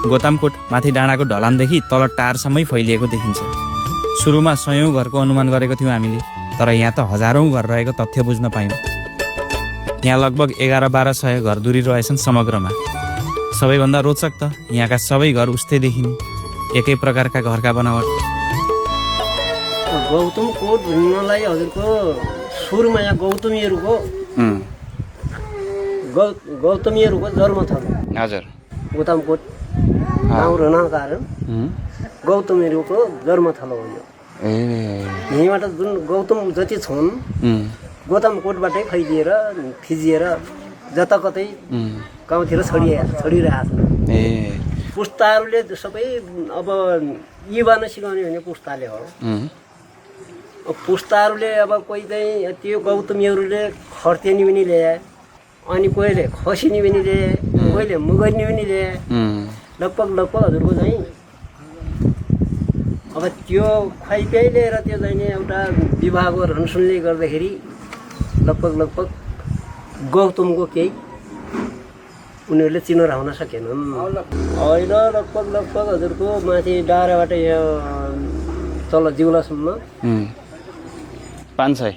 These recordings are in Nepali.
गोतामकोट माथि डाँडाको ढलानदेखि तल टारसम्मै फैलिएको देखिन्छ। सुरुमा 100औं घरको अनुमान गरेको थियौँ हामीले, तर यहाँ त हजारौं घर रहेको तथ्य बुझ्न पायौँ। यहाँ लगभग 11-1200 घर दूरी रहेछन् समग्रमा। सबैभन्दा रोचक त यहाँका सबै घर उस्तै देखिने, एकै प्रकारका घरका बनावट। गौतमकोट भन्नलाई हजुरको सुरुमा यहाँ गौतमीहरूको जन्मथलो। हजुर, गोतामकोट गाउँ रहनको कारण गौतमीहरूको जन्मथलो हो यो। यहीँबाट जुन गौतम जति छन् गोतामकोटबाटै फैलिएर फिजिएर जताकतै गाउँतिर छडिरहेको छ। पुस्ताहरूले सबै अब युवा नसिकाउने भने पुस्ताले हो। पुस्ताहरूले अब कोही चाहिँ त्यो गौतमीहरूले खर्तेनी पनि ल्याए, अनि कोहीले खसिनी पनि ल्याए, कोहीले मुगर्नी पनि ल्याए। लगभग हजुरको चाहिँ अब त्यो खुवाइपियाइ लिएर त्यो चाहिँ नि एउटा विवाहको रनसुनले गर्दाखेरि लगभग गौतमको केही उनीहरूले चिनो राख्न सकेनन्। अहिले लगभग हजुरको माथि डाँडाबाट यहाँ तल जिउलासम्म 500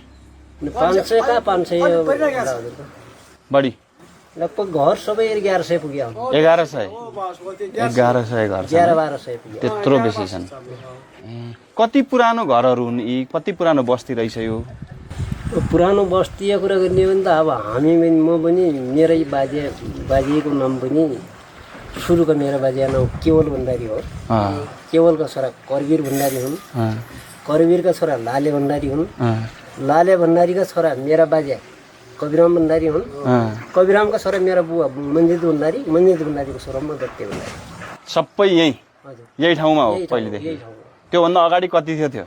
का 500 बढी लगभग घर सबै 1100 पुग्यो। 1100 घर छ। 1100-1200 पुग्यो। त्यत्रो बेसी छन्। कति पुरानो घरहरू हुन् यी? कति पुरानो बस्ती रहेछ यो? पुरानो बस्तीको कुरा गर्ने हो भने त अब म पनि मेरै बाजेको नाम पनि सुरुको मेरो बाजे नाम केवल भण्डारी हो। केवलका छोरा करवीर भण्डारी हुन्। करवीरका छोरा लाले भण्डारी हुन्। लाले भण्डारीका छोरा मेरा बाजे कविराम भण्डारी हुन्। कविरामका छोरा मेरा बुवा मन्जित भण्डारीको छोरा म दत्ते भण्डारी। सबै यही ठाउँमा हो पहिलेदेखि? त्योभन्दा अगाडि कति थियो?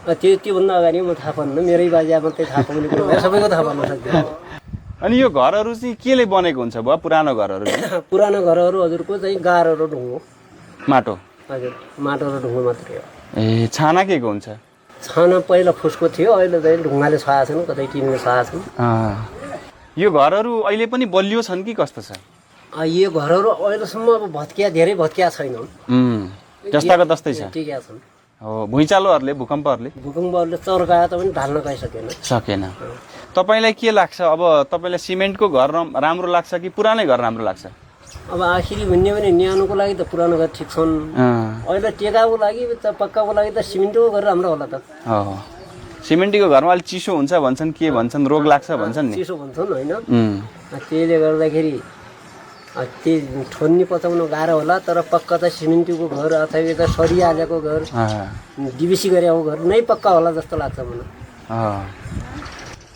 त्योभन्दा अगाडि म थाहा पाउनु, मेरै बाजे मात्रै थाहा पाउने कुरो भयो, सबैको थाहा पाउन सक्दैन। अनि यो घरहरू चाहिँ केले बनेको हुन्छ बुवा? पुरानो घरहरू पुरानो घरहरू हजुरको चाहिँ गारो र ढुङ्गो, माटो। हजुर, माटो र ढुङ्गो मात्रै हो। ए, छाना के को हुन्छ? छाना पहिला फुसको थियो, अहिले चाहिँ ढुङ्गाले छाएको छन्, कतै टिनले छाएको छन्। यो घरहरू अहिले पनि बलियो छन् कि कस्तो छ? यो घरहरू अहिलेसम्म अब धेरै भत्किया छैनन्। जस्ताको तस्तै छ। टिकेका छन्। हो, भुइँचालोहरूले भूकम्पहरूले चर्काए तापनि ढाल्न सकेन। तपाईँलाई के लाग्छ अब? तपाईँलाई सिमेन्टको घर राम्रो लाग्छ कि पुरानै घर राम्रो लाग्छ? अब आखिरी भन्ने भने न्यानोको लागि त पुरानो घर ठिक छन्। अहिले टेकाको लागि पक्काको लागि त सिमेन्टको घर राम्रो होला त। सिमेन्टको घरमा अलिक चिसो हुन्छ भन्छन्, के भन्छन्, रोग लाग्छ भन्छन् नि। चिसो भन्छन् होइन, त्यसले गर्दाखेरि त्यो ठोन्नी पचाउन गाह्रो होला। तर पक्का त सिमेन्टको घर अथवा यता सरिया हालेको घर, डिबिसी गरेको घर नै पक्का होला जस्तो लाग्छ मलाई।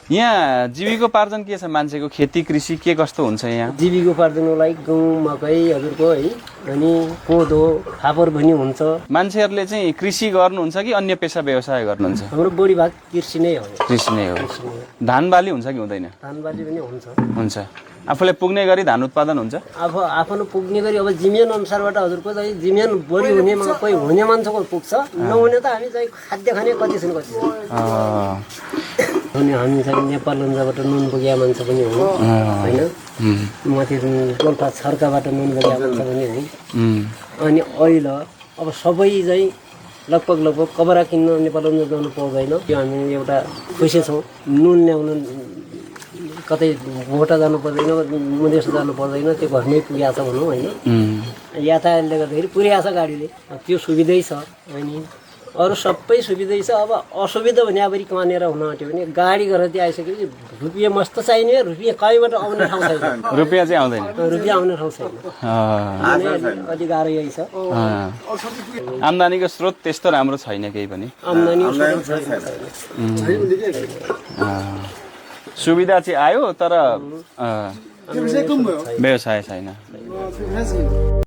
यहाँ जीविकोपार्जन के छ मान्छेको? खेती कृषि के कस्तो हुन्छ यहाँ? जीविकोपार्जनको लागि गहुँ मकै हजुरको है, अनि कोदो फापर पनि हुन्छ। मान्छेहरूले चाहिँ कृषि गर्नुहुन्छ कि अन्य पेसा व्यवसाय गर्नुहुन्छ? हाम्रो बढी भाग कृषि नै हो। कृषि नै हो। धान बाली हुन्छ कि हुँदैन? धान बाली पनि हुन्छ। आफूले पुग्ने गरी धान उत्पादन हुन्छ? आफ्नो पुग्ने गरी अब जिमेन अनुसारबाट हजुरको चाहिँ जिमेन बढी हुनेमा कोही हुने मान्छेको पुग्छ, नहुने त हामी चाहिँ खाद्य खाने कति छन्। अनि हामी चाहिँ नेपाल अन्जाबाट नुन बोकेका मान्छे पनि हो होइन, माथि गोल्फा छर्काबाट नुन बोकेका मान्छे पनि हो। अनि अहिले अब सबै चाहिँ लगभग कबरा किन्न नेपाल अन्जा जानु पाउँदैन। त्यो हामी एउटा खुसी छौँ। नुन ल्याउनु कतै भोटा जानु पर्दैन, मधेस जानु पर्दैन, त्यो घरमै पुगेको छ भनौँ होइन। यातायातले गर्दाखेरि पुर्याएको छ गाडीले, त्यो सुविधै छ। अनि अरू सबै सुविधै छ। अब असुविधा भने अब कहाँनिर हुन आँट्यो भने गाडी गरेर चाहिँ आइसकेपछि रुपियाँ मस्त चाहिने, रुपियाँ कहीँबाट आउने ठाउँ छैन। रुपियाँ चाहिँ आउँदैन, रुपियाँ आउने ठाउँ छैन। अलिक गाह्रो यही छ। आम्दानीको स्रोत त्यस्तो राम्रो छैन केही पनि। आम्दानीको स्रोत छैन। सुविधा चाहिँ आयो तर व्यवसाय छैन।